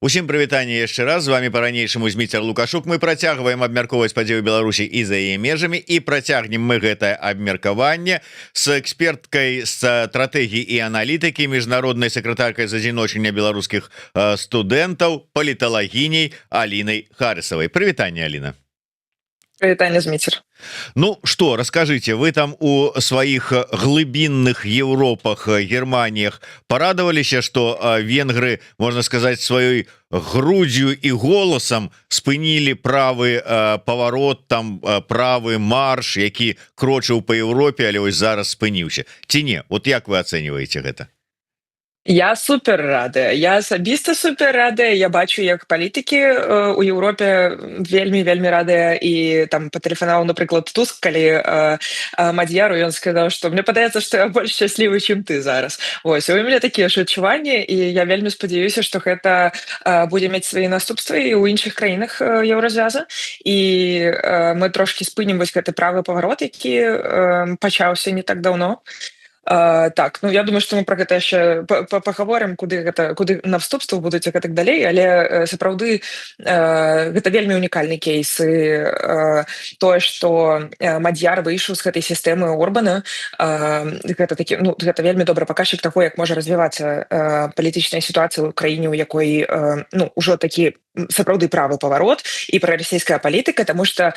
Усім прывітанне яшчэ раз. З вами па-ранейшаму Зміцер Лукашук. Мы працягваем абмяркоўваць падзеі Беларусі і за яе межамі, і працягнем мы гэтае абмеркаванне с эксперткай стратэгіі і аналітыкі, міжнароднай сакратаркай Задзіночання беларускіх студэнтаў, паліталагіняй Алінай Харысавай. Прывітанне, Аліна. Прывітанне, Зміцер. Ну что, расскажите, вы там у сваіх глыбінных Европах, Германиях порадоваліся, что венгры, можно сказать, сваёй грудью и голосом спынілі правы поворот, там правы марш, які крочыў по Европе, але вось зараз спыніўся, ці не? Вот як вы оцениваете гэта? Я супер радая, я асабіста супер радая. Я бачу, як палітыкі у Еўропе вельмі, вельмі радыя, і там патэлефанаваў, напрыклад, Туск калі Мад'яру, ён сказаў, што мне падаецца, што я больш шчаслівы, чым ты зараз. Вось у мяне такія ж адчуванні, і я вельмі спадзяюся, што гэта будзе мець свае наступствы і ў іншых краінах Еўразвяза, і мы трошки спынім вось гэты правы паварот, які пачаўся не так даўно. Так, ну, я думаю, што мы про гэта яшчэ пагаворым, куды гэта, куды наступствы будуць і гэтак далей, але сапраўды гэта вельмі унікальны кейс, і тое, што Мад'яр выйшаў з гэтай сістэмы Орбана, гэта такі, ну, гэта вельмі добры паказчык таго, як можа развівацца палітычная сітуацыя ў краіне, у якой ну, ўжо такі сапраўды правы паварот і прарасійская палітыка, тому что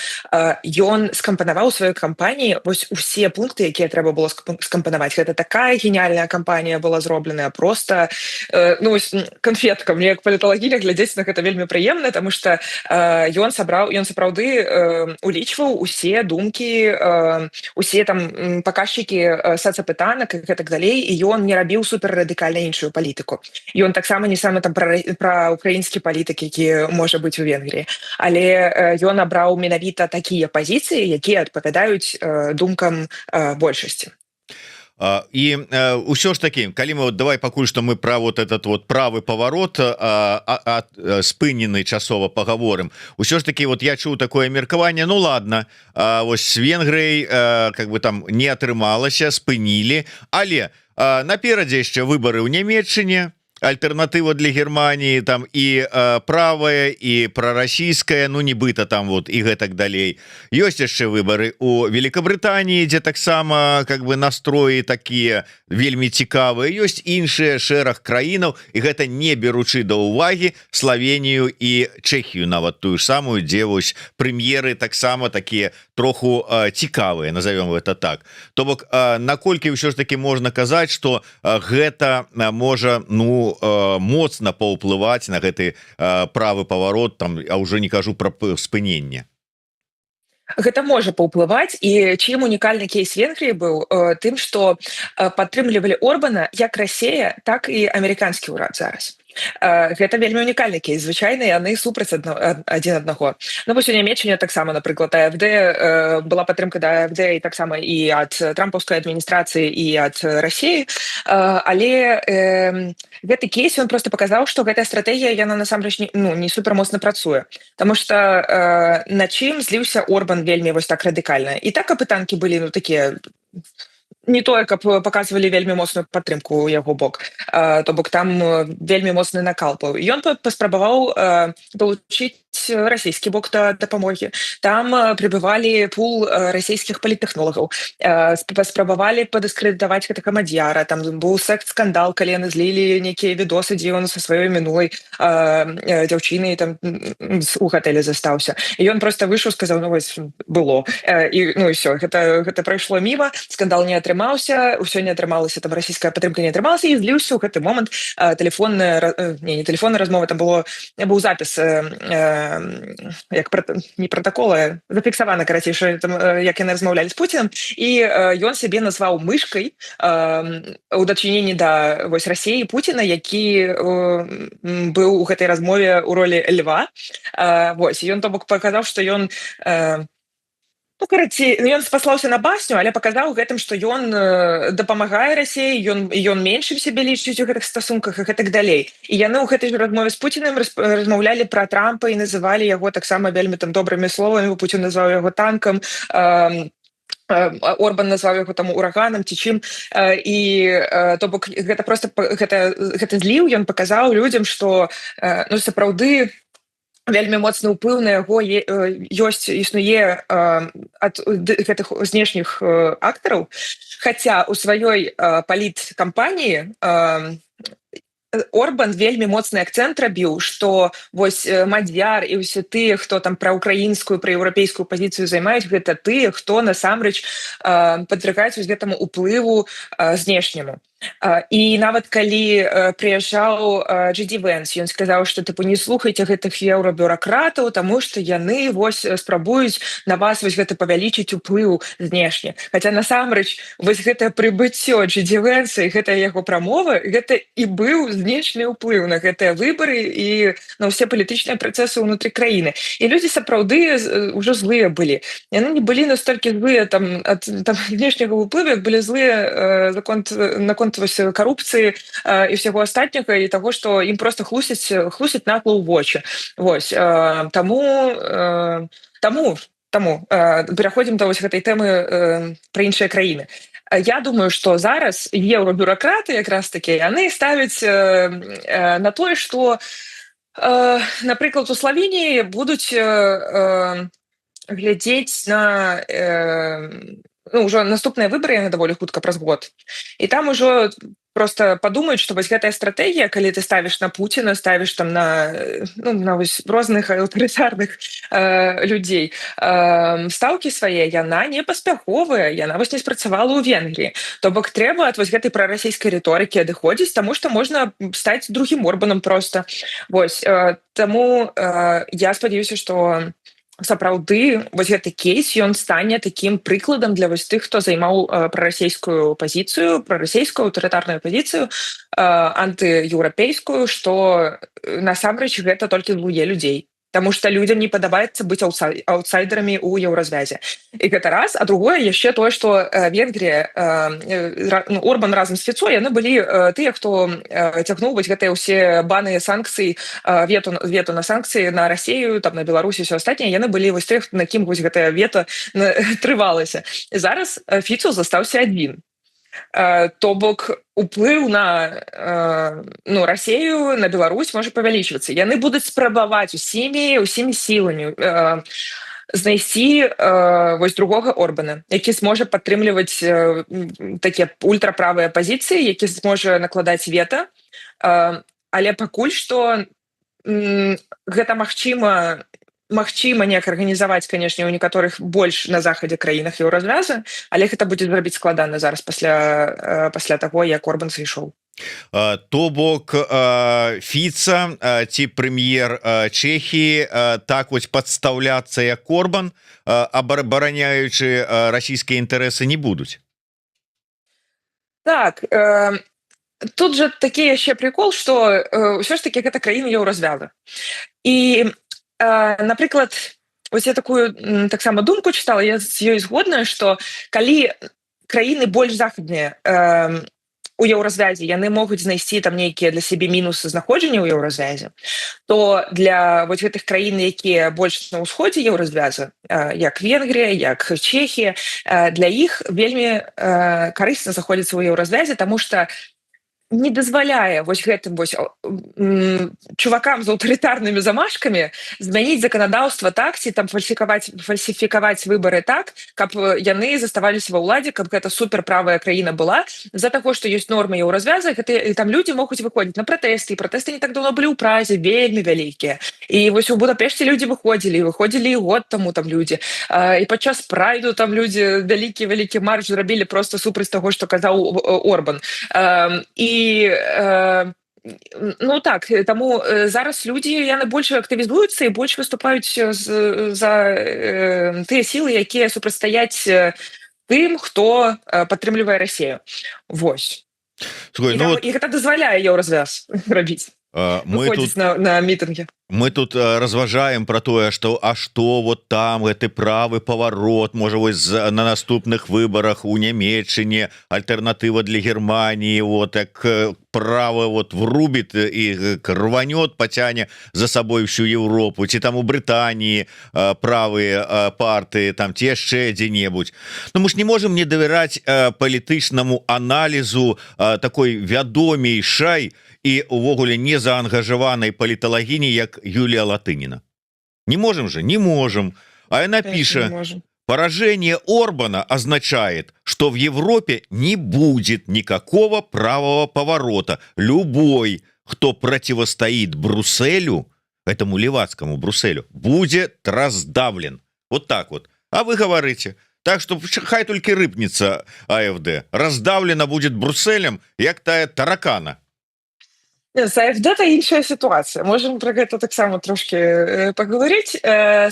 ён скампанаваў сваёй кампаніі вось усе пункты, якія трэба было скампанаваць. Гэта такая гениальная кампанія была зробленая, просто ну, вось, конфетка. Мне як паліталагіня глядзець на гэта вельмі прыемна, тому что ён сабраў, ён сапраўды улічваў усе думкі, усе там паказчыкі сацапытанак і гэтак далей, і ён не рабіў супер радыкальна іншую палітыку. Ён таксама не самы там пра украінскі палітык, які можа быць у Венгрыі, але ён абраў менавіта такія пазіцыі, якія адпавядаюць думкам большасці. І ўсё ж таки, калі мы вот, давай пакуль что мы про вот этот вот правы поворот спынены часова паговорым. Усё ж таки, вот я чуў такое меркаванне: ну ладно, вось с Венгрыяй как бы там не атрымалася, спынілі, але наперадзе яшчэ выборы ў Нямеччыне, Альтэрнатыва для Германії там і правая, і прарасійская, ну, нібыта там вот, і гэтак далей. Ёсць яшчэ выборы у Великобрытаніі, дзе таксама как бы настроі такія вельмі цікавыя. Ёсць іншыя шэраг краінаў, і гэта не беручы да ўвагі Славенію і Чэхію нават тую ж самую, дзе вось прэм'еры таксама такія троху цікавыя, назовем это так. То бок наколькі ўсё ж таки можна казаць, что гэта можа, ну, моцна паўплываць на гэты правы паварот там, а уже не кажу про спыненне? Гэта можа паўплываць. І чым унікальны кейс Венгрыі быў? Тым, што падтрымлівалі Орбана як Расея, так і амерыканскі ўрад зараз. Гэта вельмі унікальны кейс, звычайна яны супраць адзін аднаго. Ну вось у Нямеччыне таксама, напрыклад, АФД, была падтрымка да АФД і таксама і ад трампаўскай адміністрацыі, і ад Расеі. Але гэты кейс, ён просто паказаў, што гэтая стратэгія, яна насамрэч не, ну, не супер моцна працуе. Таму что на чым зліўся Орбан вельмі вось так радыкальна? І так апытанкі былі, ну, такія, не тое каб паказвалі вельмі моцную падтрымку ў яго бок, то бок там вельмі моцны накал быў. Ён паспрабаваў далучыць расійскі бок да дапамогі, там прыбывалі пул расійскіх паліттэхнолагаў, паспрабавалі падыскрэдытаваць гэтага Мад'яра, там быў секс-скандал, калі яны злілі нейкія відосы, дзе ён са сваёй мінулай дзяўчынай там у гатэлі застаўся, і ён просто выйшаў, сказаў: «Ну вось, было», і ну і все, гэта прайшло міма, скандал не атрымаўся, ўсё не атрымалася, там расійская падтрымка не атрымалася. І зліўся ў гэты момант тэлефонная, не, не тэлефонная размова, там было, быў запіс, як не пратакола, зафіксавана, карацей, там, як яны размаўлялі з Пуціным, і ён сябе назваў мышкай у дачыненні да вось Расеі, Пуціна, які быў у гэтай размове ў ролі льва. Вось ён, то бок, паказаў, што ён ну, карацей, ну, ён спаслаўся на басню, але паказаў гэтым, што ён дапамагае Расеі, ён меншым сябе лічыць у гэтых стасунках і гэтак далей. І яны ў гэтай ж размове з Пуціным размаўлялі пра Трампа і называлі яго таксама вельмі там добрымі словамі. Пуцін назваў яго танкам. Орбан назваў яго там ураганам ці чым, і то бок гэта просто гэта зліў, ён паказаў людзям, что, ну, сапраўды вельмі моцны ўплыў на яго ёсць, існуе ад гэтых знешніх актараў. Хаця у сваёй паліт кампаніі Орбан вельмі моцны акцэнт рабіў, што вось Мадзьяр і ўсе тыя, хто там праўкраінскую, праеўрапейскую пазіцыю займаюць, гэта тыя, хто насамрэч падвяргаюць вось гэтаму уплыву знешняму. І нават калі прыязджаў Джей Ди Вэнс, ён сказаў, што тыпу не слухайце гэтых еўрабюракратаў, таму што яны вось спрабуюць на вас вось гэта павялічыць уплыў знешні. Хаця насамрэч вось гэтае прыбыццё Джей Ди Вэнса і гэтая яго прамова — гэта і быў знешні ўплыў на гэтыя выбары і на ўсе палітычныя працэсы ўнутры краіны. І людзі сапраўды ўжо злыя былі. Яны не былі настолькі злыя там ад там знешняга ўплыву, як былі злыя закон наконт вось карупцыі і ўсяго астатняга, і таго, што ім просто хлусяць нагло ў вочы. Вось таму пераходзім да вось гэтай тэмы пра іншыя краіны. Я думаю, што зараз еўрабюракраты якраз такі яны ставяць на тое, што, напрыклад, у Славеніі будуць глядзець на ну, ўжо наступныя выбары, яны даволі хутка, праз год, і там ужо просто падумаюць, што вось гэтая стратэгія, калі ты ставіш на Пуціна, ставіш там на ну, на вось розных аўтарытарных людзей стаўкі свае, яна не паспяховая, яна вось не спрацавала ў Венгріі. То бок трэба ад вось гэтай прарасійскай рыторыкі адыходзіць, таму што можна стаць другім Орбанам просто. Вось таму я спадзяюся, што сапраўды вось гэты кейс, ён стане такім прыкладам для вось тых, хто займаў прарасійскую пазіцыю, прарасійскую аўтарытарную пазіцыю, антыеўрапейскую, што насамрэч гэта толькі злуе людзей. Таму што людзям не падабаецца быць аўтсайдерамі ў Еўразвязе. І гэта раз. А другое яшчэ тое, што Венгрія, ну, Орбан разам з Фіцо, яны былі тыя, хто цягнуў вось гэтыя ўсе баны санкцый, вето на санкцыі на Расею, там на Беларусь і все астатняе. Яны былі вось тых, на кім вось гэтае вето трывалася. Зараз Фіцо застаўся адзін. То бок уплыў на ну, Расею, на Беларусь можа павялічвацца. Яны будуць спрабаваць усімі сіламі знайсці вось другога Орбана, які зможа падтрымліваць такія ультраправыя пазіцыі, які зможа накладаць вета. Але пакуль што гэта магчыма неяк арганізаваць, канешне, у некаторых больш на захадзе краінах Еўразвяза, але гэта будзе зрабіць складана зараз пасля таго, як Орбан сышоў. То бок Фіца ці прэм'ер Чэхіі так вось падстаўляцца, як Орбан, абараняючы расійскія інтарэсы, не будуць? Так, тут же такі яшчэ прикол, что ўсё ж таки гэта краіны Еўразвяза, і напрыклад, ось я такую таксама думку чытала, я з ёй згодная, что калі краіны больш захаднія у Еўразвязе, яны могуць знайсці там нейкія для сябе мінусы знаходжання ў Еўразвязе, то для вось гэтых краін, якія больш на ўсходзе Еўразвяза, як Венгрія, як Чехія, для іх вельмі карысна знаходзіцца ў Еўразвязе, таму что не дазваляе вось гэтым вось чувакам з аўтарытарнымі замашкамі змяніць заканадаўства так ці там фальсіфікаваць выбары так, каб яны заставаліся ва ўладзе, каб гэта суперправая краіна была. З-за таго, што ёсць нормы Еўразвяза, гэта і там людзі могуць выходзіць на пратэсты, і пратэсты не так давно былі ў Празе вельмі вялікія, і вось у Будапешце людзі выходзілі, і выходзілі і год таму там людзі, і падчас прайду там людзі вялікі вялікі марш зрабілі просто супраць таго, што казаў Орбан. І ну так, таму зараз людзі, яны больш актывізуюцца і больш выступаюць за тыя сілы, якія супрацьстаяць тым, хто падтрымлівае Расею. Вось. Слухай, І, ну там, вот і гэта дазваляе Еўразвяз рабіць. Мы тут на мітынге. Мы тут разважаем про тое, что, а что вот там гэты правы поворот, можа, вось на наступных выборах у Нямеччыне Альтэрнатыва для Германии вот так право вот врубит и рванет, потяне за собой всю Европу, ці там у Брытаніі правые партыі там, ці яшчэ дзе-небудзь. Но мы ж не можем не давяраць палітычнаму аналізу такой вядомейшай і увогуле не заангажаванай паліталагіні, як Юлія Латыніна. Не можем же, не можем. А она піша: «Поражение Орбана означает, что в Европе не будет никакого правого поворота. Любой, кто противостоит Брюсселю, этому левацкому Брюсселю, будет раздавлен». Вот так вот. А вы говорите, так что хай только рыпнется АФД. Раздавлена будет Брюсселем, як тая таракана. З АФД та іншая сітуацыя, можем про гэта таксама трошки пагаварыць.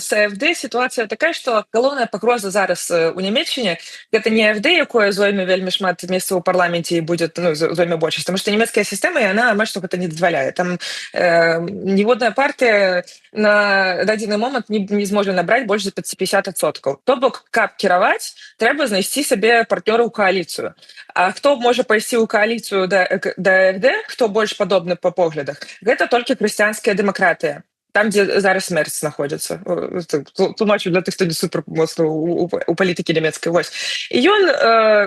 З АФД сітуацыя такая, што галоўная пагроза зараз у Нямеччыне — гэта не АФД, якое зойме вельмі шмат месцаў у парламенце і будет, ну, зойме большасць, потому что нямецкая сістэма, і она амаль што гэта не дазваляе. Там ніводная партыя на дадзены момант не зможа набраць больш за 50%. То бок, каб кіраваць, трэба знайсці сабе партнёра ў кааліцыю. А хто можа пайсці ў кааліцыю да АФД, хто больш падобны па поглядах? Гэта толькі Хрысціянская дэмакратыя, там, дзе зараз Мерц знаходзіцца. Тлумачу для тых, хто не супер моцна у палітыкі нямецкай. Вось, і ён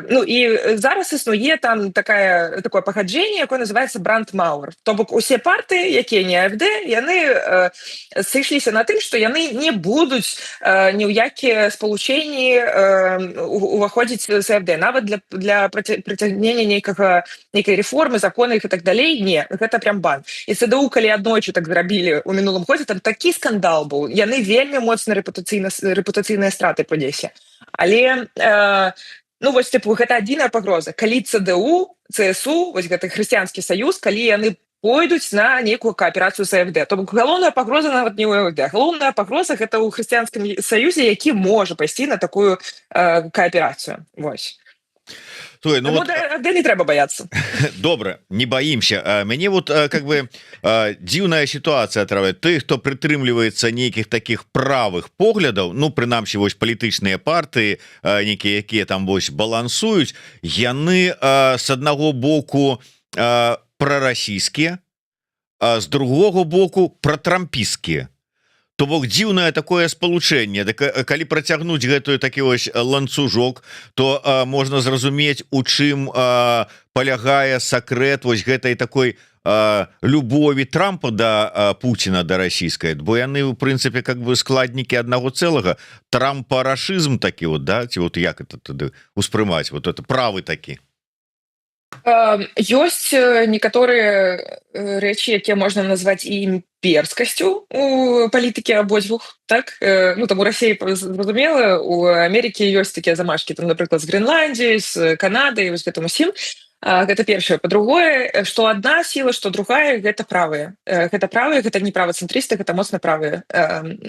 ну і зараз існуе там такое пагаджэнне, якое называется Брандмауэр. То бок усе партыі, якія не АФД, яны сышліся на тым, што яны не будуць ні ў якія спалучэнні уваходзіць з АФД, нават для прыцягнення нейкай рэформы, законы іх і так далей. Не, гэта прям бан. І ЦДУ, калі аднойчы так зрабілі у мінулым годзе, там такі скандал быў, яны вельмі моцна рэпутацыйныя страты панеслі. Але ну вось, тыпу, гэта адзіная пагроза, калі ЦДУ, ЦСУ, вось гэты Хрысціянскі саюз, калі яны пойдуць на нейкую кааперацыю з АФД. То бок галоўная пагроза нават не ў АФД, галоўная пагроза — гэта ў Хрысціянскім саюзе, які можа пайсці на такую кааперацыю. Вось. Слухай, ну Таму вот, да, не трэба баяцца. Добра, не боимся. Мяне вот как бы дзіўная сітуацыя траве. Ты, хто прытрымліваецца нейкіх таких правых поглядаў, ну, прынамсі вось палітычныя партыі нейкія, якія там вось балансуюць, яны с аднаго боку прарасійскія, а з другого боку пратрампійскія. То бок дзіўнае такое спалучэнне. Так, калі працягнуць гэтую такі вось ланцужок, то можна зразумець, у чым палягае сакрэт вось гэтай такой любові Трампа да Пуціна, да расійскай, бо яны у прынцыпе как бы складнікі аднаго цэлага. Трампа-рашызм такі вот, да, ці вот як это тады успрымаць, вот это правы такі? Ёсць некаторыя рэчы, якія можна назваць і імперскасцю у палітыкі абодвух, так. Ну, там у Расіі зразумела, у Амерыкі ёсць такія замашкі там, напрыклад, з Грэнландіяй, з Канадай, вось гэтым усім. Гэта першае. Па-другое, што адна сіла, што другая — гэта правыя. Гэта правыя, гэта не правацэнтрысты, гэта моцна правыя.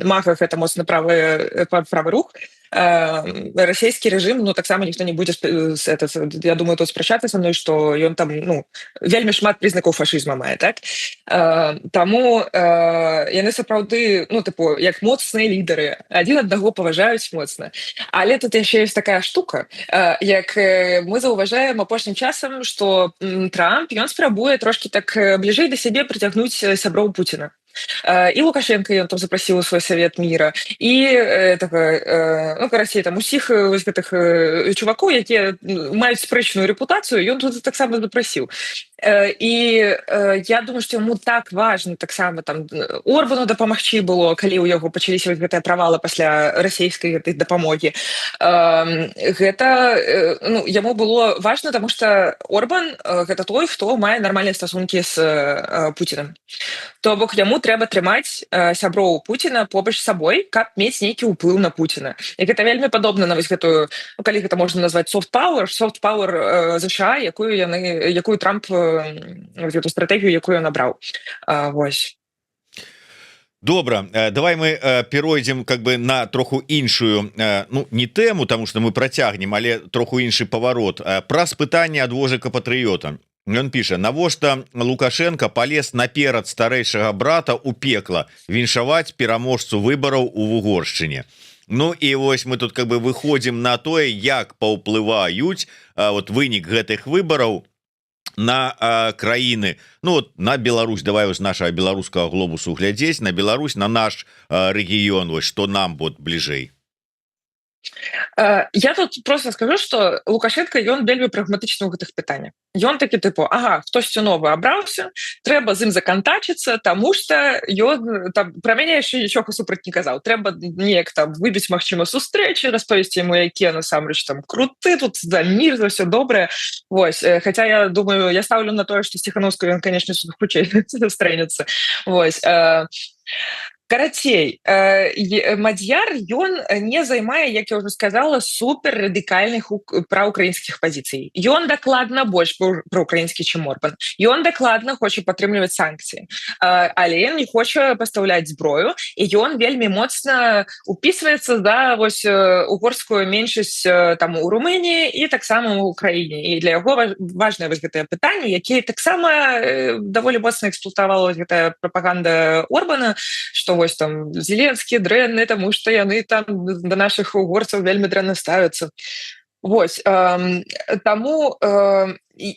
МАГА — гэта моцна правы рух. Расійскі рэжым, ну, таксама ніхто не будзе этот, я думаю, тут спрачацца са мной, што ён там, ну, вельмі шмат прызнакаў фашызма мае, так. Таму яны сапраўды, ну, тыпу, як моцныя лідары, адзін аднаго паважаюць моцна. Але тут яшчэ ёсць такая штука, як мы заўважаем апошнім часам, што Трамп, ён спрабуе трошки так бліжэй да сябе прыцягнуць сяброў Пуціна. І Лукашенко ён там запрасіў у свой Совет мира, і этого, ну, карацей, там усіх вось гэтых чувакоў, якія маюць спрэчную рэпутацыю, ён тут таксама запрасіў. І я думаю, што яму так важна таксама там Орбану дапамагчы было, калі ў яго пачаліся вось гэтыя правалы пасля расійскай гэтай дапамогі. Гэта ну, яму было важна, таму што Орбан гэта той, хто мае нармальныя стасункі з Пуціным. То бок яму трэба трымаць сяброў Пуціна побач з сабой, каб мець нейкі ўплыў на Пуціна. І гэта вельмі падобна на вось гэтую, ну, калі гэта можна назваць soft power, soft power ЗША, якую Трамп, вось гэту стратэгію, якую ён набраў. Вось. Добра, давай мы перайдзем как бы на троху іншую, ну, не тэму, таму што мы працягнем, але троху іншы паварот, праз пытанне ад Вожыка патрыёта. Ён піша: «Навошта Лукашенко полез наперад старэйшага брата у пекла віншаваць пераможцу выбараў у Вугоршчыне?» Ну і вось мы тут как бы выходзім на тое, як паўплываюць вот вынік гэтых выбараў на краіны, ну вот на Беларусь. Давай вось нашага беларускага глобусу глядзець на Беларусь, на наш рэгіён, вось что нам вот бліжэй. Я тут просто скажу, что Лукашенко, ён вельмі прагматычны ў гэтых пытаннях. Ён такі тыпу: «Ага, хтосьці новы абраўся, трэба з ім закантачыцца, таму что ён там пра мяне яшчэ нічога супраць не казаў, трэба неяк там выбіць, магчыма, сустрэчы, распавесці ему, якія насамрэч там круты, тут за мир, за все добрае». Вось, хотя я думаю, я ставлю на тое, что Ціханоўскую ён, конечно, хутчэй сустрэнецца. Вось, карацей, Мад'яр, ён не займае, як я уже сказала, супер радыкальных праўкраінскіх пазіцый. Ён дакладна больш праўкраінскі, чым Орбан. Ён дакладна хоча падтрымліваць санкцыі, але ён не хоча пастаўляць зброю, і ён вельмі моцна упісваецца за вось угорскую меншасць там у Румыніі і таксама ў Украіне. І для яго важное вось гэтае пытанне, якія таксама даволі моцна эксплуатавала гэтая прапаганда Орбана, что вось там Зеленскі дрэнны, таму что яны там до наших угорцаў вельмі дрэнна ставятся. Вось, таму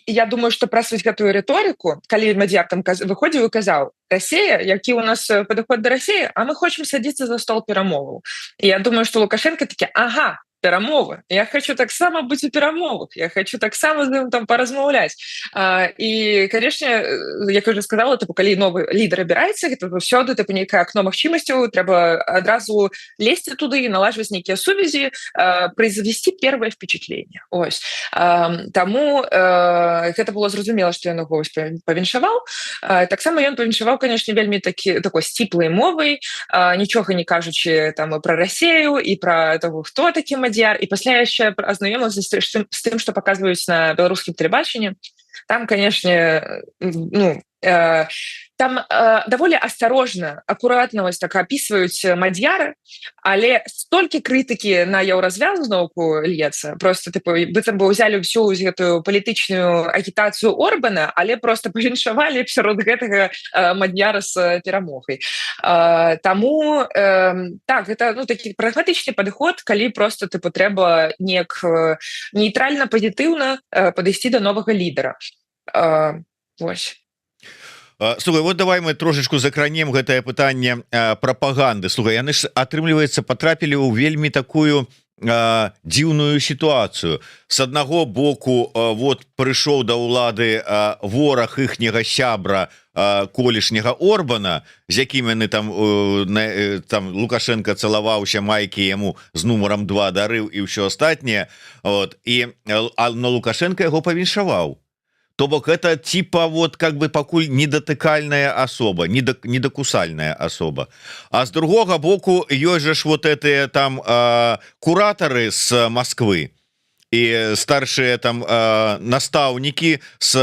я думаю, что праз вось гэтую рыторыку, калі Мад'яр там выходзіў і казаў: «Россия, які у нас падыход да России, а мы хочам садиться за стол перамоваў», і я думаю, что Лукашенко такі: «Ага, перамовы, я хочу таксама быць у перамовах, я хочу таксама з ім там паразмаўляць». І, конечно, як уже сказала, тыпу, калі новы лідар абіраецца, гэта заўсёды тыпу нейкае акно магчымасцяў, трэба адразу лезці туды і налажваць нейкія сувязі, произвести первое впечатление. Ось, таму гэта было зразумела, што ён яго павіншаваў. Таксама ён павіншаваў, конечно, вельмі такі такой сціплай мовай, нічога не кажучы там і пра Расею, і пра того, хто такі Мад'яр. І пасля яшчэ азнаёмілася з тым, што паказваюць на беларускім тэлебачанні. Там, конечно, ну, там даволі асцярожна, акуратна вось так апісваюць Мад'яра, але столькі крытыкі на Еўразвяз зноўку льецца, просто тыпу быццам бы ўзялі ўсю гэтую палітычную агітацыю Орбана, але просто павіншавалі сярод гэтага Мад'яра з перамогай. Таму так, гэта, ну, такі прагматычны падыход, калі просто тыпу трэба неяк нейтральна, пазітыўна падысці да новага лідара. Вось. Слухай, вот давай мы трошачку закранем гэтае пытанне прапаганды. Слухай, яны ж, атрымліваецца, потрапілі ў вельмі такую дзіўную сітуацыю. С аднаго боку, вот прыйшоў да ўлады вораг іхняга сябра колішняга Орбана, з якім яны там там Лукашенко цалаваўся, майкі яму з нумаром 2 дарыў і ўсё астатняе. Вот, і на Лукашенко яго павіншаваў. То бок это типа вот как бы пакуль недатыкальная асоба, недакусальная асоба. А з другога боку, ёсць жа ж вот это там кураторы с Москвы і старшыя там настаўнікі с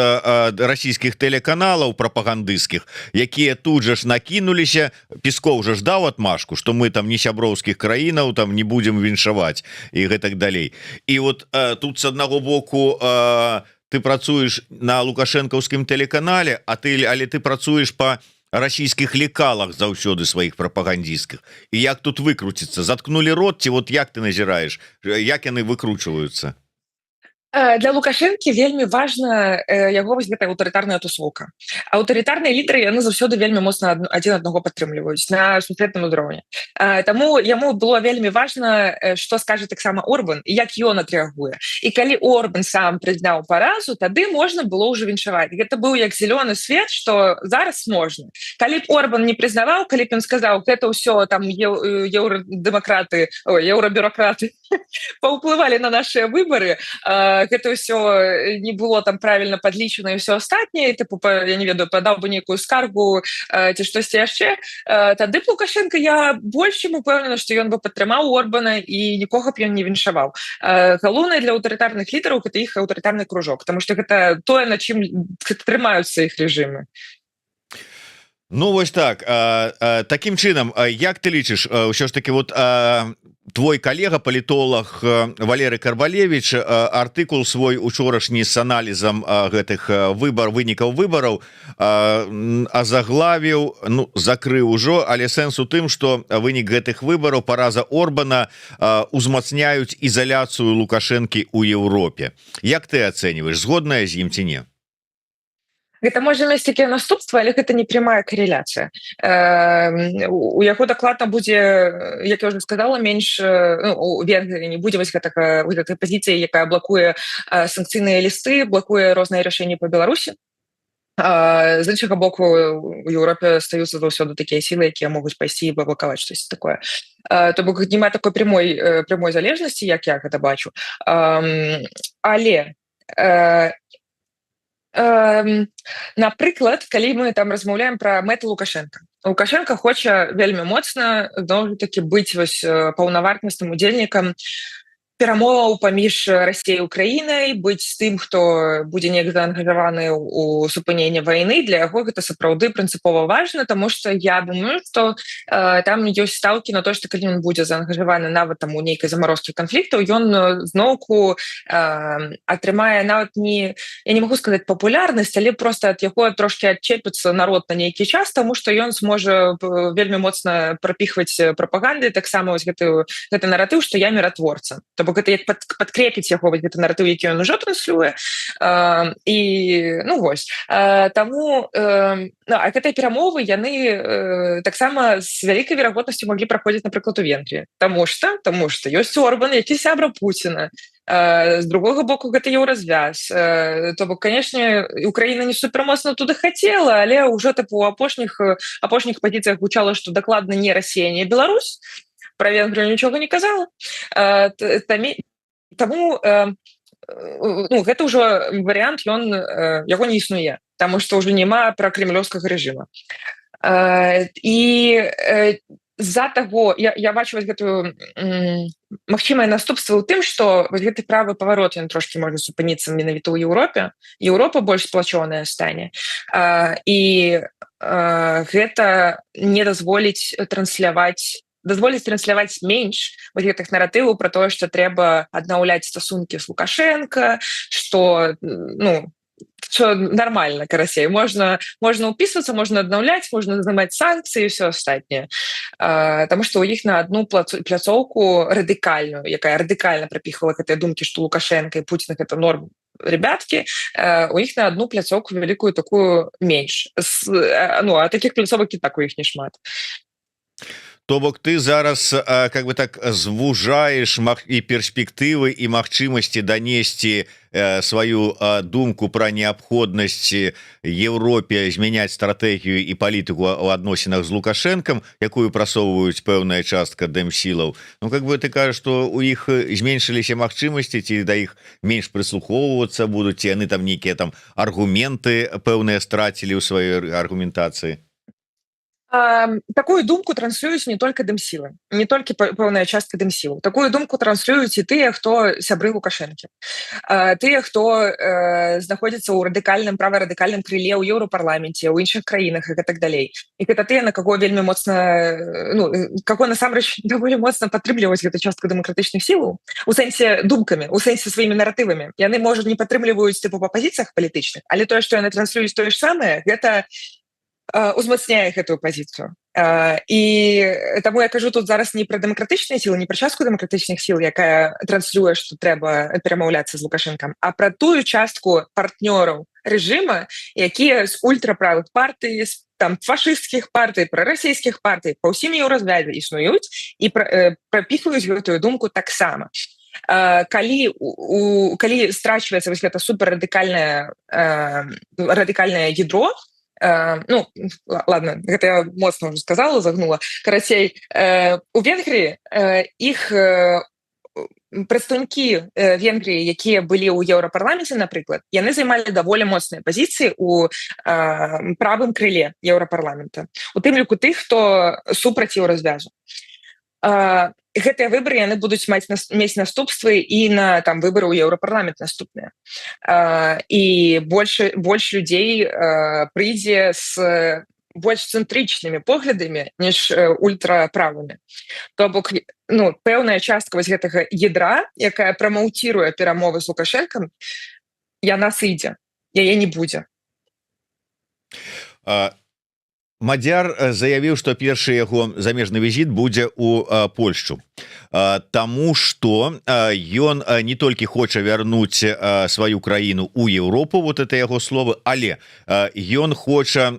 расійскіх тэлеканалаў прапагандысцкіх, якія тут жа ж накінуліся. Песков жа ж даў отмашку, что мы там не сяброўскіх краінаў там не будем віншаваць і гэтак далей. І вот тут с аднаго боку ты працуеш на лукашэнкаўскім тэлеканале, а ты але ты працуеш по расійскіх лекалах заўсёды сваіх прапагандісцкіх. І як тут выкруціцца? Заткнули рот ці вот як ты назіраеш, як яны выкручваюцца? Для Лукашэнкі вельмі важна яго вось гэтая аўтарытарная тусоўка. Аўтарытарныя лідары, яны заўсёды вельмі моцна адзін аднаго падтрымліваюць на сусветным узроўні. Таму яму было вельмі важна, што скажа таксама Орбан і як ён адрэагуе. І калі Орбан сам прызнаў паразу, тады можна было ўжо віншаваць. Гэта быў як зялёны свет, што зараз можна. Калі б Орбан не прызнаваў, калі б ён сказаў: «Гэта ўсё там еўрадэмакраты, еўрабюракраты паўплывалі на нашыя выбары, гэта ўсё не было там правильно падлічана» і ўсё астатняе, тыпу, я не ведаю, падаў бы нейкую скаргу ці штосьці яшчэ, тады б Лукашенко, я больш чым упэўнена, што ён бы падтрымаў Орбана і нікога б ён не віншаваў. Галоўнае для аўтарытарных лідараў — гэта іх аўтарытарны кружок, потому что гэта тое, на чым трымаюцца іх рэжымы. Ну вось так, таким чынам, як ты лічыш, ўсё ж таки вот Твой калега, палітолаг Валерый Карбалевич, артыкул свой учорашні с аналізам гэтых вынікаў выбараў азаглавіў, ну, закрыў ужо, але сэнс у тым, что вынік гэтых выбараў, параза Орбана узмацняюць ізаляцыю Лукашэнкі у Еўропе. Як ты ацэньваеш, згодная з ім ці не? Гэта можа мець такія наступствы, але гэта не прямая карэляцыя. У яго дакладна будзе, як я уже сказала, менш, ну, у Венгрыі не будзе вось гэтага, гэтай пазіцыі, якая блакуе санкцыйныя лісты, блакуе розныя рашэнні по Беларусі. З іншага боку, у Еўропе астаюцца заўсёды такія сілы, якія могуць пайсці і паблакаваць штось такое. То бок няма такой прямой залежнасці, як я гэта бачу. Але напрыклад, калі мы там размаўляем пра мэты Лукашенко, Лукашенко хоча вельмі моцна зноў таки быць вось паўнавартасным удзельнікам перамоваў паміж Расіяй, Украінай, быць тым, хто будзе неяк заангажаваны у супыненне вайны. Для яго гэта сапраўды прынцыпова важна, тому что я думаю, что там ёсць стаўкі на то, что калі ён будзе заангажаваны нават там у нейкай замарозкі канфліктаў, ён зноўку атрымае нават не, я не могу сказать, папулярнасць, але просто ад яго трошки адчэпіцца народ на нейкі час, тому что ён сможа вельмі моцна прапіхваць прапаганды таксама вось гэты наратыў, что я міратворца. То бок гэта як падкрепіць яго вось гэты наратыў, які ён ужо транслюе. І ну вось таму ну, а гэтыя перамовы, яны таксама з вялікай верагоднасцю маглі праходзіць, напрыклад, у Венгрыі, таму что ёсць Орбан, які сябра Пуціна, з другога боку, гэта Еўразвяз. То бок, конечно, Украіна не супермоцна туды хацела, але ўжо тыпу у апошніх пазіцыях гучала, што дакладна не Расія, не Беларусь. Про Венгрию нічога не казала. Таму ну, гэта ўжо варыянт, ён яго не існуе, таму что ўжо няма пракремлёўскага рэжыма. І з-за таго я бачу вось гэтую магчымае наступства ў тым, што вось гэты правы паварот, ён трошки можа супыніцца менавіта ў Еўропе. Еўропа больш сплачоная стане, і гэта не дазволіць трансляваць, дазволіць трансляваць менш вось гэтых наратываў про тое, что трэба аднаўляць стасункі з Лукашенко, что ну, всё нормально, карацей, можна уписываться, можна аднаўляць, можна здымаць санкцыі, все астатняе. Таму что у іх на одну пляцоўку радыкальную, якая радыкальна прапіхала гэтыя думкі, что Лукашенко і Путин — это норм ребятки, у іх на одну пляцоўку вялікую такую менш. Ну, а таких пляцовак і так у іх не шмат. То бок ты зараз как бы так звужаеш і перспектывы, і магчымасці данесці сваю думку пра неабходнасць Еўропе змяняць стратэгію і палітыку ў адносінах з Лукашэнкам, якую прасоўваюць пэўная частка дэмсілаў. Ну, как бы ты кажаш, что у іх зменшыліся магчымасці, ці да іх менш прыслухоўвацца будуць, ці яны там нейкія там аргументы пэўныя страцілі ў сваёй аргументацыі? Такую думку транслююць не только дэмсілы, не толькі пэўная частка дэмсілу. Такую думку транслююць і тыя, хто сябры Лукашэнкі, тыя, хто знаходзіцца ў радыкальным, праварадыкальным крыле ў Еўрапарламенце, ў іншых краінах і так далей. І гэта тыя, на каго вельмі моцна, ну, каго насамрэч даволі моцна падтрымліваць гэту частку дэмакратычных сілаў у сэнсе думкамі, у сэнсе сваімі наратывамі. Яны, можа, не падтрымліваюць тыпу па пазіцыях палітычных, але тое, што яны транслююць тое ж самае, гэта узмацняе гэтую пазіцыю. І таму я кажу тут зараз не пра дэмакратычныя сілы, не пра частку дэмакратычных сіл, якая транслюе, што трэба перамаўляцца з Лукашэнкам, а пра тую частку партнёраў рэжыма, якія з ультраправых партый, з там фашысцкіх партый, прарасійскіх партый па ўсім Еўразвязе існуюць і прапіхваюць гэтую думку таксама. Калі страчваецца вось гэта суперрадыкальнае радыкальнае ядро, ну ладно, гэта я моцна уже сказала, загнула. Карацей, у Венгрыі іх прадстаўнікі Венгрыі, якія былі ў Еўрапарламенце, напрыклад, яны займалі даволі моцныя пазіцыі у правым крыле Еўрапарламента, у тым ліку тых, хто супраць Еўразвязу. Гэтыя выбары, яны будуць мець наступствы і на там выбары ў Еўрапарламент наступныя, і больш людзей прыйдзе с больш цэнтрычнымі поглядамі, ніж ультраправымі. То бок, ну, пэўная частка вось гэтага ядра, якая прамаўціруе перамовы з Лукашэнкам, яна сыдзе, яе не будзе. Мадзяр заявіў, што першы яго замежны візіт будзе у Польшчу. Таму что ён не толькі хоча вярнуць сваю краіну у Еўропу, вот это яго словы, але ён хоча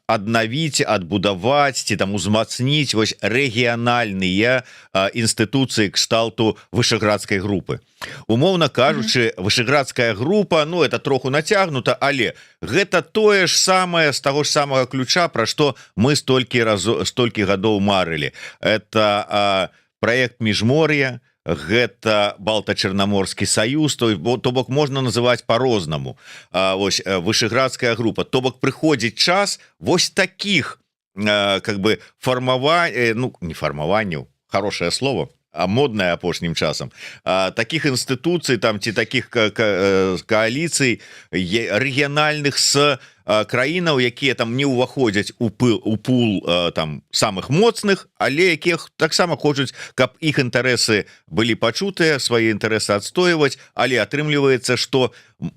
аднавіць, адбудаваць ці там узмацніць вось рэгіянальныя інстытуцыі кшталту Вышэградскай групы. Умоўна кажучы, Вышэградская група, ну, это троху нацягнута, але гэта тое ж самае, з таго ж самага ключа, пра што мы столькі разу, столькі гадоў марылі. Это проект Міжмор'я, гэта Балта-Чарнаморскі саюз, то бок можна называть по-рознаму. Вось Вышэградская група. То бок прыходзіць час вось таких как бы фармаваць, ну, не фармаванняў, хорошее слово, а модная апошнім часам, таких інстытуцый там ці таких кааліцый рэгіянальных с краінаў, якія там не ўваходзяць у пыл, у пул там самых моцных, але якіх таксама хочуць, каб іх інтарэсы былі пачутыя, свае інтарэсы адстойваць. Але атрымліваецца, что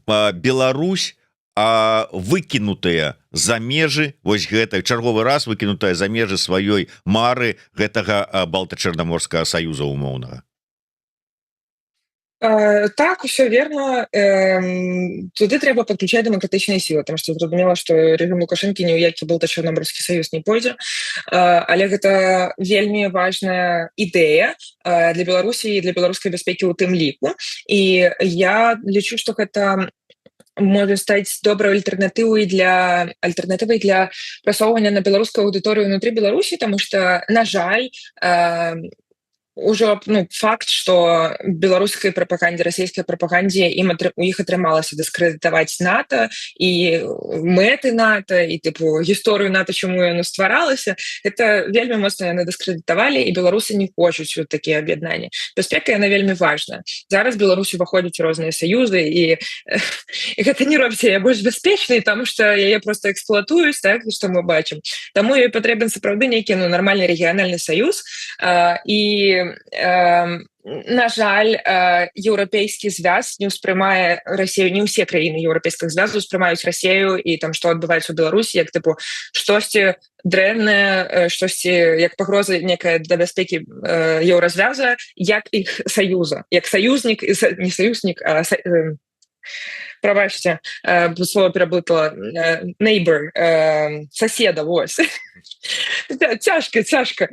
Беларусь выкінутая за межы вось гэтай, чарговы раз выкінутая за межы сваёй мары гэтага Балта-Чарнаморскага саюза умоўнага. Так, усё верно. Туды трэба падключаць дэмакратычныя сілы, там што зразумела, што рэжым Лукашэнкі ні ў які Балта-Чарнаморскі саюз не пойдзе. Але гэта вельмі важная ідэя для Беларусі і для беларускай бяспекі ў тым ліку. І я лічу, што гэта можа стаць добрай альтэрнатывай для прасоўвання на беларускую аўдыторыю унутры Беларусі, тому что, на жаль, ўжо, ну, факт, что беларускай прапагандзе, расійскай прапагандзе, ім у іх атрымалася дыскрэдытаваць НАТО і мэты НАТО і, тыпу, гісторыю НАТО, чаму яно стваралася, это вельмі моцна яны дыскрэдытавалі, і беларусы не хочуць вот такія аб'яднанні. Бяспека, яна вельмі важна. Зараз Беларусь уваходзіць розныя саюзы, і гэта не робіць яе больш бяспечнай, тому что яе просто эксплуатуюць, так, что мы бачым. Таму ёй патрэбен сапраўды нейкі, ну, нармальны рэгіянальны саюз. І на жаль, Еўрапейскі звяз не ўспрымае Расею, не ўсе краіны Еўрапейскага звязу успрымаюць Расею і там, што адбываецца ў Беларусі, як, тыпу, штосьці дрэннае, штосьці як пагроза некая для бяспекі Еўразвяза як іх саюза, як саюзнік, не саюзнік, а, прабачце, слово пераблытала, neighbor, соседа. Вось, цяжка, цяжка.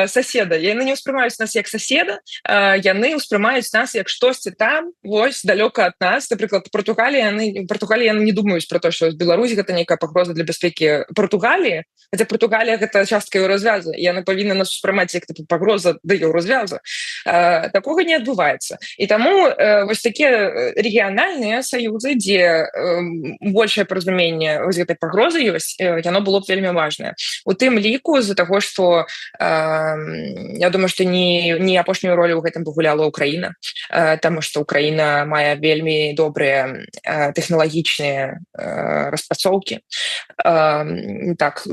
Соседа. Яны не ўспрымаюць нас як соседа, яны ўспрымаюць нас як штосьці там вось далёка ад нас. Напрыклад, Португалія, яны, Португалія, яны не думаюць про то, что Беларусь — гэта нейкая пагроза для бяспекі Португаліі, хотя Португалія — гэта частка Еўразвяза, яны павінны нас успрымаць як, тыпу, пагроза да Еўразвяза. Такога не адбываецца. І таму вось такія рэгіянальныя саюзы, дзе большее паразуменне вось гэтай пагрозы ёсць, яно было б вельмі важнае, у тым ліку з-за таго, что я думаю, что не апошнюю ролю ў гэтым пагуляла Украіна, таму что Украіна мае вельмі добрыя тэхналагічныя распрацоўкі. Так,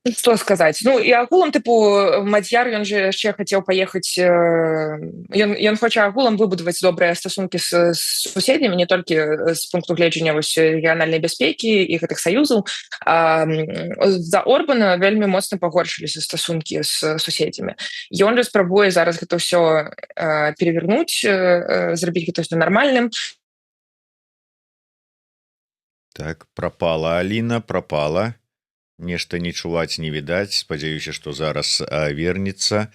что сказать? Ну, і агулам, тыпу, Мадзьяр, ён же яшчэ хацеў паехаць, ён хоча агулам выбудаваць добрыя стасункі з суседзямі, не толькі з пункту гледжання вось рэгіянальнай бяспекі і гэтых саюзаў. За Орбана вельмі моцна пагоршыліся стасункі з суседзямі. Ён жа спрабуе зараз гэта ўсё перевернуть, зрабіць гэта ўсё нармальным. Так, пропала Аліна, пропала, нешта не чуваць, не відаць. Спадзяюся, что зараз вернется.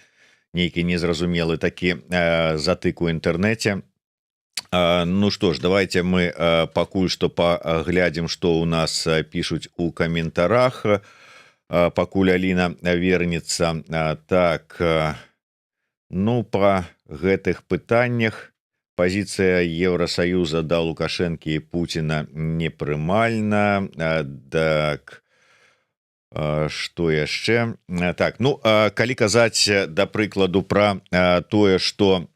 Нейкі незразумелы такі затык у інтэрнэце. Ну что ж, давайте мы пакуль что паглядзім, что у нас пишуць у каментарах, пакуль Аліна вернется. Так, ну, по гэтых пытаннях пазіцыя Еўросаюза да Лукашэнкі і Пуціна непрымальна. Так, что яшчэ? Так, ну, калі казаць, да прыкладу, про тое, что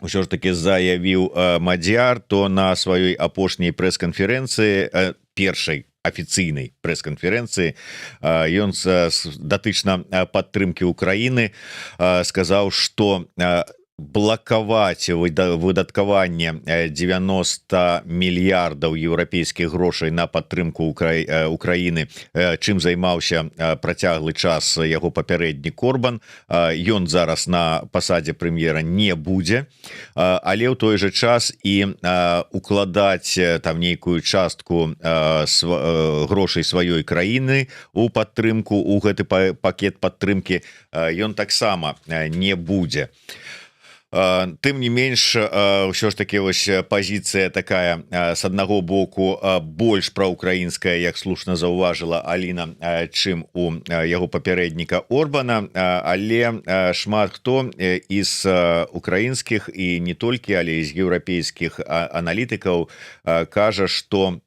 ўсё ж таки заявіў Мадзяр, то на сваёй апошняй прэс-канферэнцыі, першай афіцыйнай прэс-канферэнцыі ён датычна падтрымки Украіны сказаў, что блакаваць выдаткаванне 90 мільярдаў еўрапейскіх грошай на падтрымку Украіны, чым займаўся працяглы час яго папярэднік Орбан, ён зараз на пасадзе прэм'ера не будзе. Але ў той же час і укладаць там нейкую частку грошай сваёй краіны у падтрымку, у гэты пакет падтрымки, ён таксама не будзе. Тым не менш, ўсё ж таки вось пазіцыя такая, с аднаго боку, больш праўкраінская, як слушна заўважыла Аліна, чым у яго папярэдніка Орбана. Але шмат хто из украінскіх і не толькі, але з еўрапейскіх аналітыкаў кажа, что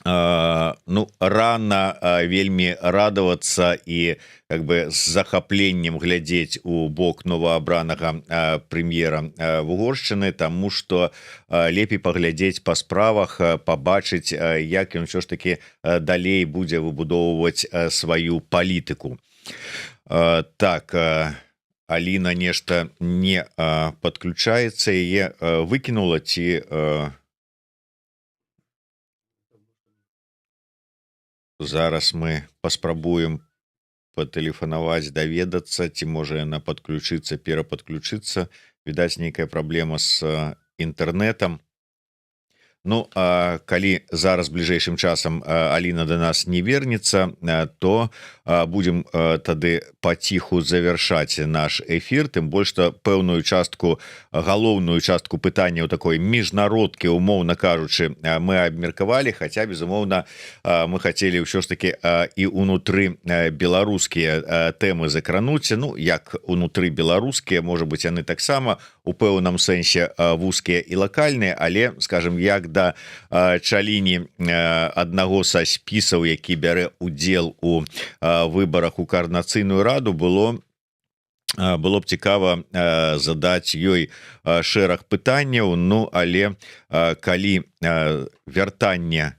ну, рано вельмі радавацца і как бы з захапленнем глядзець у бок новаабранага прэм'ера Вугоршчыны, тому что лепей паглядзець па справах, пабачыць, як ён ўсё ж таки далей будзе выбудоўваць сваю палітыку. Так, Аліна нешта не подключается, яе выкінула ці... Зараз мы паспрабуем патэлефанаваць, даведацца, ці можа яна падключыцца, перападключыцца. Відаць, нейкая праблема с інтэрнетам. Ну, а калі зараз бліжэйшым часам Аліна до нас не вернется, то будем тады паціху завершаць наш эфир, тым больш что пэўную частку, галоўную частку пытанняў такой міжнародкі, умоўна кажучы, мы абмеркавалі, хотя, безумоўна, мы хотели ўсё ж таки і унутры беларускія тэмы закрануць. Ну, як унутры беларускія, может быть, яны таксама у пэўным сэнсе вузкія і лакальныя, але, скажем, як да чаліні аднаго са спісаў, які бярэ удзел у выбарах у Каардынацыйную раду, было б цікава задаць ёй шэраг пытанняў. Ну, але калі вяртанне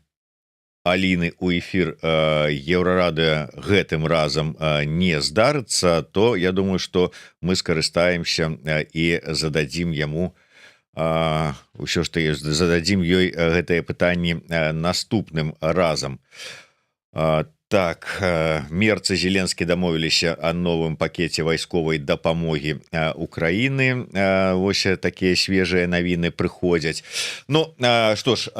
Аліны у эфир Еўрарадыё гэтым разам не здарыцца, то я думаю, что мы скарыстаемся і зададзім яму ўсё ж ты зададзім ёй гэтае пытанне наступным разам. Так, Мерц і Зеленскі дамовіліся о новым пакете вайсковай дапамогі Украіны. Вось такія свежыя навіны прыходзяць. Ну что ж,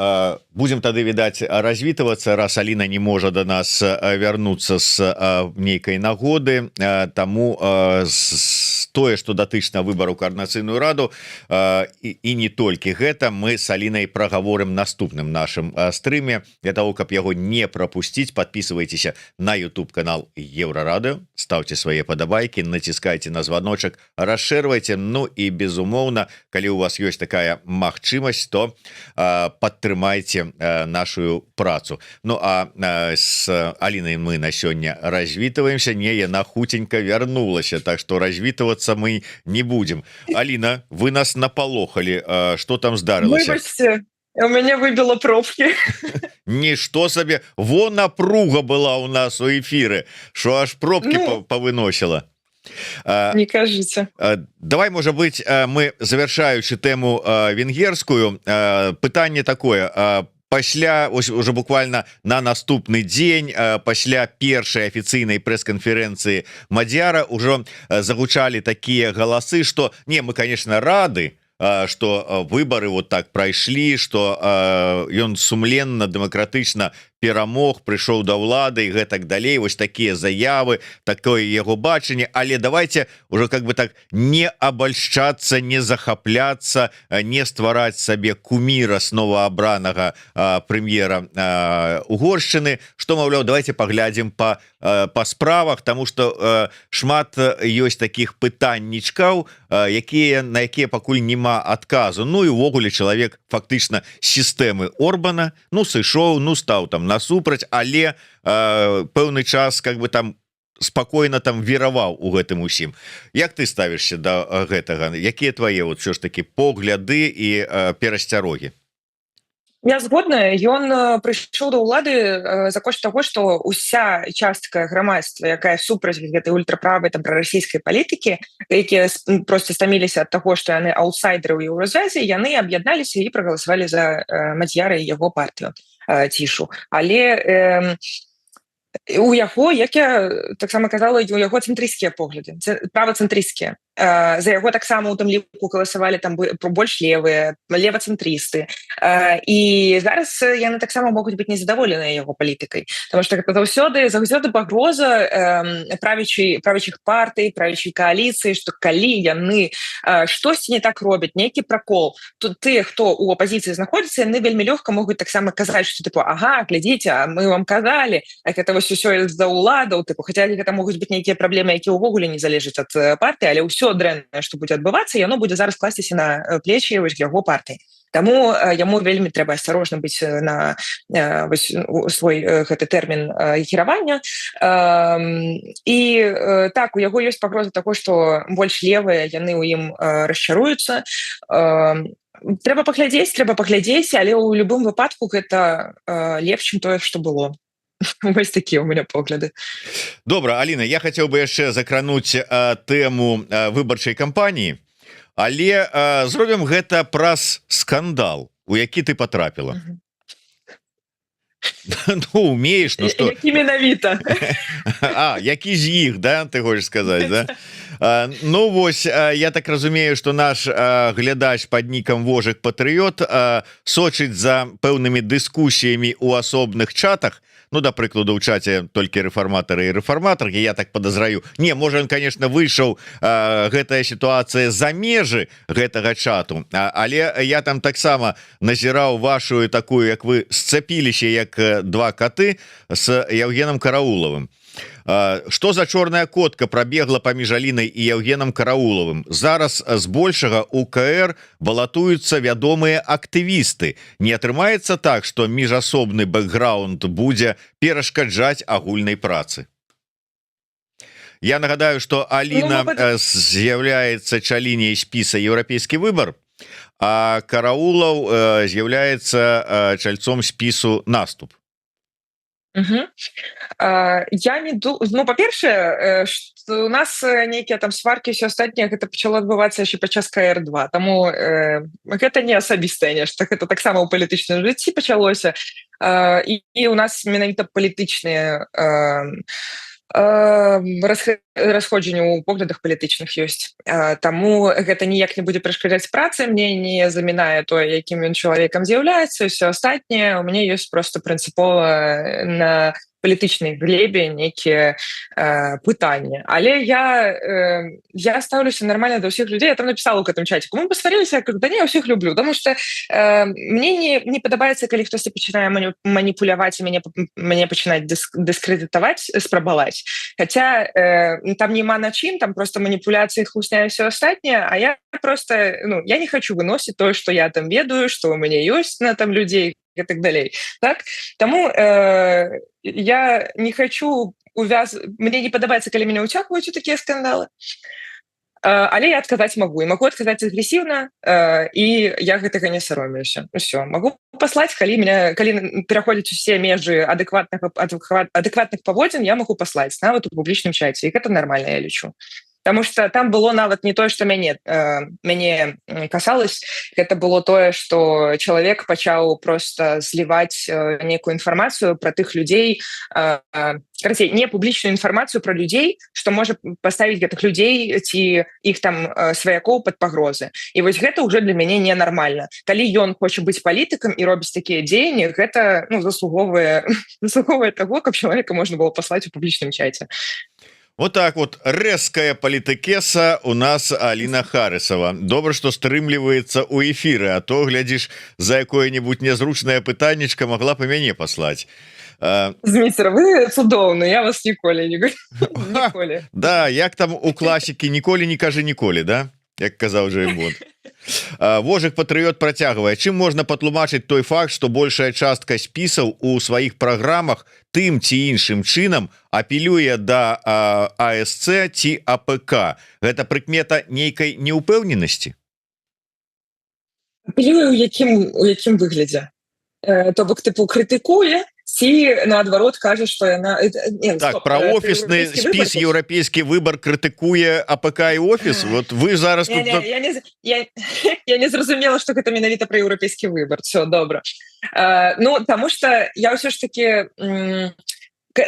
будем тады, відаць, развітвацца, раз Аліна не можа до нас вярнуцца з нейкай нагоды. Таму тое, что датычна выбару Каардынацыйную раду, і не толькі гэта, мы с Алінай прагаворым наступным нашым стрыме. Для того, каб яго не пропусціць, подписывайтесь на YouTube канал Еўрарадыё, ставьте свае падабайки, націскайте на звоночек, расшэрвайте. Ну і, безумоўна, калі у вас ёсць такая магчымасць, то падтрымайце нашу працу. Ну а с Алінай мы на сёння развітваемся. Не, яна хуценька вярнулася, так что развітвацца мы не будем. Аліна, вы нас напалохали, что там здарылася? Выбачце, у меня выбило пробки. Нішто сабе, во напруга была у нас у эфиры, что аж пробки, ну, повыносила. Не кажыце. Давай, может быть, мы, завершаючы тэму венгерскую, пытанне такое: пасля, ось уже буквально на наступны дзень пасля першай афіцыйнай прэс-канферэнцыі Мадзяра ўжо загучалі такія галасы, что не, мы, конечно, рады, что выборы вот так прайшлі, что ён сумленно, дэмакратычна перамог, прыйшоў да ўлады і гэтак далей. Вось такія заявы, такое яго бачанне. Але давайте уже как бы так не абальшчацца, не захапляцца, не ствараць сабе куміра с новаабранага прэм'ера Угоршчыны, что, маўляў, давайте паглядзім по справах, тому что шмат ёсць таких пытаннічкаў, на якія пакуль няма адказу. Ну і увогуле чалавек фактычна сістэмы Орбана, ну, сышоў, ну, стаў там насупраць, але пэўны час как бы там спокойно там вераваў у гэтым усім. Як ты ставішся до гэтага? Якія твае вот все ж таки погляды і перасцярогі? Я згодная. Ён прыйшоў да ўлады за кошт таго, што ўся частка грамадства, якая супраць гэтай ультраправай, там, прарасійскай палітыкі, якія просто стаміліся ад таго, што яны аўтсайдеры ў Еўразвязе, яны аб'ядналіся і прагаласавалі за Мадзьяра і яго партыю Цішу. Але у яго, як я таксама казала, у яго цэнтрысцкія погляды, правацэнтрысцкія. За яго таксама у тым ліку галасавалі там больш левыя, левацэнтрысты, і зараз яны таксама могуць быць незадаволеныя яго палітыкай, потому что гэта заўсёды пагроза правячых партый, правячай кааліцыі, что калі яны штосьці не так робяць, нейкі пракол, тут тыя, хто у апазіцыі знаходзіцца, яны вельмі лёгка могуць таксама казаць, что тыпу: «Ага, глядзіце, а мы вам казалі, а гэта вось усё з-за ўладаў», тыпу. Хаця гэта могуць быць нейкія праблемы, якія ўвогуле не залежаць ад партыі, але ўсё дрэннае, што будзе адбывацца, яно будзе зараз класціся на плечі вось яго партыі. Таму яму вельмі трэба асцярожна быць на вось свой гэты тэрмін кіравання. І так, у яго ёсць пагроза таго, што больш левыя, яны ў ім расчаруюцца. Трэба паглядзець, але ў любым выпадку гэта лепш, чым тое, што было. Вось такія у меня погляды. Добра, Аліна, я хотел бы яшчэ закрануць тэму выбарчай кампаніі, але зробім гэта праз скандал, у які ты потрапіла. Ну, умеешь, ну что? Менавіта? А які з іх, да, ты хочешь сказать, да? Ну вось, я так разумею, что наш глядач под нікам Вожык Патрыот сочыць за пэўнымі дыскусіямі у асобных чатах. Ну, да прыкладу, у чаце «Толькі рэфарматары і рэфарматаркі». Я так подазраю, не, можа, он, конечно, выйшаў, гэтая сітуацыя, за межы гэтага чату, але я там таксама назіраў вашу такую, як вы сцапіліся, як два коты, с Яўгенам Караулавым. Что за чорная котка пробегла паміж Алінай і Яўгенам Караулавым? Зараз збольшага у КР балатуюцца вядомыя актывісты. Не атрымаецца так, что міжасобны бэкграунд будзе перашкаджаць агульнай працы? Я нагадаю, что Аліна, ну, з'яўляецца чаліняй спіса «Еўрапейскі выбор», а Караулаў з'яўляецца чальцом спісу «Наступ». Угу. Я не ну, па-першае, у нас нейкія там сваркі, все астатняе, гэта пачало адбывацца яшчэ падчас КР2, таму гэта не асабістае нешта, гэта таксама ў палітычным жыцці пачалося, і у нас менавіта палітычныя расходжанне ў поглядах палітычных ёсць. Таму гэта ніяк не будзе перашкаджаць працы, мне не замінае тое, якім ён чалавекам з'яўляецца, все астатняе. У мяне ёсць просто прынцыпова на палітычнай глебе нейкія пытанні, але я стаўлюся нормально да ўсіх людзей. Я там написала ў гэтым чаціку: «Мы пасварыліся?» Да не, я ўсіх люблю, потому что мне не падабаецца, калі хтосьці пачынае маніпуляваць і мяне пачынаць дыскрэдытаваць, спрабаваць, хотя там няма на чым, там просто маніпуляцыі, хлусня, все астатняе. А я просто, ну, я не хочу выносіць тое, что я там ведаю, что у мяне ёсць на там людзей и так далей. Так, таму я не хочу мне не падабаецца, калі мяне ўцягваюць у такія скандалы, але я адказаць могу і могу адказаць агрэсіўна, і я гэтага не саромеюся. Все, могу паслаць, калі меня, калі пераходзіць усе межы адэкватных паводзін, я могу паслаць нават у публічным чаце, і гэта нормально, я лічу. Потому что там было нават не тое, что мяне касалось, это было тое, что чалавек пачаў просто зліваць некую інфармацыю про тых людзей, карацей, не публічную інфармацыю про людзей, что можа поставить гэтых людзей ці іх там сваякоў под пагрозы. І вось гэта уже для мяне ненармальна. Калі ён хоча быць палітыкам і робіць такія дзеянні, гэта, ну, заслугоўвае того, каб чалавека можна было паслаць у публічным чаце. Вот так вот, резкая политикеса у нас Алина Харысова. Добра, что стрымліваецца у эфиры, а то, глядишь, за якое-нибудь незручное пытаннечко могла по мяне послать. Зміцер, вы цудоўны, я вас ніколі не ніколі. Да, як там у класікі, ніколі не кажы ніколі, да? Як казаў Джеймс Бонд. Вожык Патрыот працягвае: чым можна патлумачыць той факт, что большая частка спісаў у сваіх праграмах тым ці іншым чынам апелюе да АСЦ ці АПК? Гэта прыкмета нейкай неўпэўненасці? Апелюе у якім выглядзе? То бок, тыпу, крытыкуе ці наадварот кажа, что яна не, так, стоп, про офісны спіс. «Еўрапейскі выбор» крытыкуе АПК і офіс. Вот вы зараз не, тут не, я не зразумела, что гэта менавіта про «Еўрапейскі выбор». Все добра. Ну, тому что я ўсё ж таки,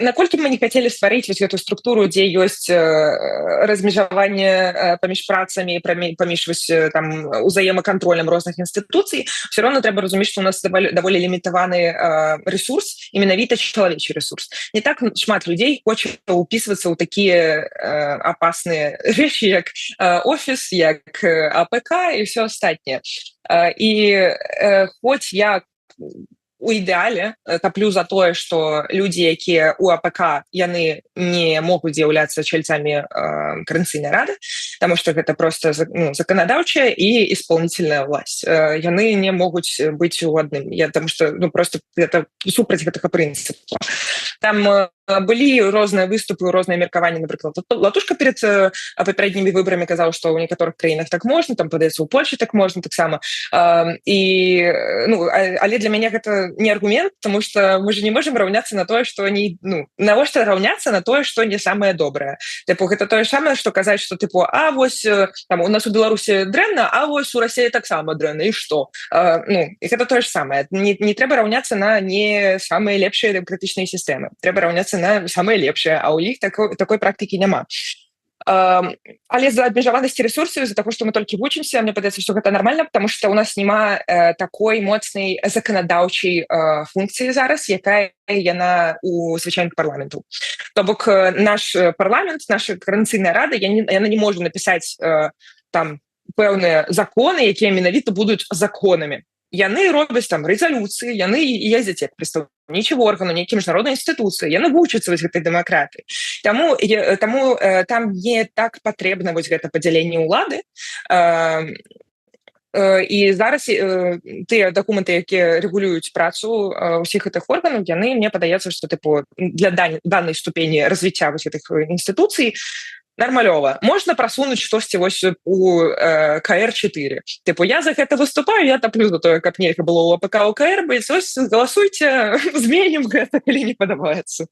наколькі мы не хотели стварыць вось гэту структуру, дзе ёсць размежаванне паміж працамі, паміж вось там узаемакантролем розных інстытуцый, все равно трэба разумець, что у нас даволі лімітаваны ресурс і менавіта чалавечы ресурс. Не так шмат людзей хоча упісвацца ў такія опасныя рэчы, як офіс, як АПК і все астатняе. І хоць я у ідэале таплю за тое, что людзі, якія у АПК, яны не могуць з'яўляцца чальцамі Каардынацыйнай рады, потому что гэта просто, ну, заканадаўчая і исполнительная власть, яны не могуць быць у адным. Я там что, ну, просто это супраць гэтага прынцыпу. Там былі розныя выступы, розныя меркаванні. Напрыклад, Латушка перед папярэднімі выбарамі казаў, что ў некаторых краінах так можна, там, падаецца, у Польше так можна таксама. І, ну, але для мяне гэта не аргумент, потому что мы же не можем раўняцца на тое, что они, ну, навошта раўняцца на тое, что не самое добрае? Тыпу, гэта тое самае, что казаць, что, тыпу, а вось там у нас у Беларусі дрэнна, а вось у России таксама дрэнна, і что? Ну, і гэта тое ж самае. Не трэба раўняцца на не самыя лепшыя дэмакратычныя сістэмы, трэба раўняцца на самыя лепшыя, а ў іх такой практыкі няма. Але з-за абмежаванасці ресурсаў, з-за таго, што мы толькі вучымся, мне падаецца, што гэта нормально, потому что у нас няма такой моцнай заканадаўчай функцыі зараз, якая яна у звычайных парламентаў. То бок наш парламент, наша Каардынацыйная рада, яна не можа напісаць там пэўныя законы, якія менавіта будуць законамі. Яны робяць там рэзалюцыі, яны ездзяць як прадстаўнічы органу нейкі міжнароднай інстытуцыі, яны вучацца вось гэтай дэмакраты. Таму там не так патрэбна вось гэта падзяленне ўлады. І зараз тыя дакументы, якія рэгулююць працу ўсіх гэтых органаў, яны, мне падаецца, што, тыпу, для данай ступені развіцця вось гэтых інстытуцый нармалёва. Можна прасунуць штосьці вось у КР4. Тыпу, я за гэта выступаю, я таплю за тое, каб нельга было ў АПК, УКР быць. Ось, галасуйце, зменім гэта, калі не падабаецца.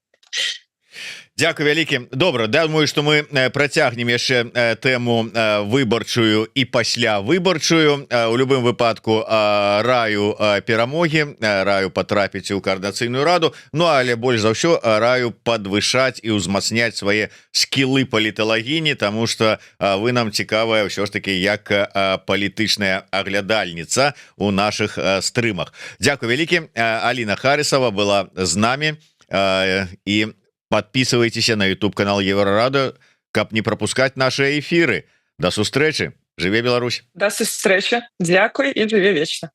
Дякую вялікі. Добра, думаю, что мы працягнем яшчэ тэму выбарчую і пасля выбарчую. У любым выпадку раю перамогі, раю патрапіць у Каардынацыйную раду. Ну, але больш за ўсё раю падвышаць і ўзмацняць свае скілы паліталагіні, тому что вы нам цікавая ўсё ж таки як палітычная аглядальніца у наших стрымах. Дякую вялікі. Аліна Харысова была з нами. І подписывайтесь на YouTube канал Еврорадио, каб не пропускать наши эфиры. До сустрэчы. Жыве Беларусь! Да сустрэчы. Дзякуй і жыве вечна.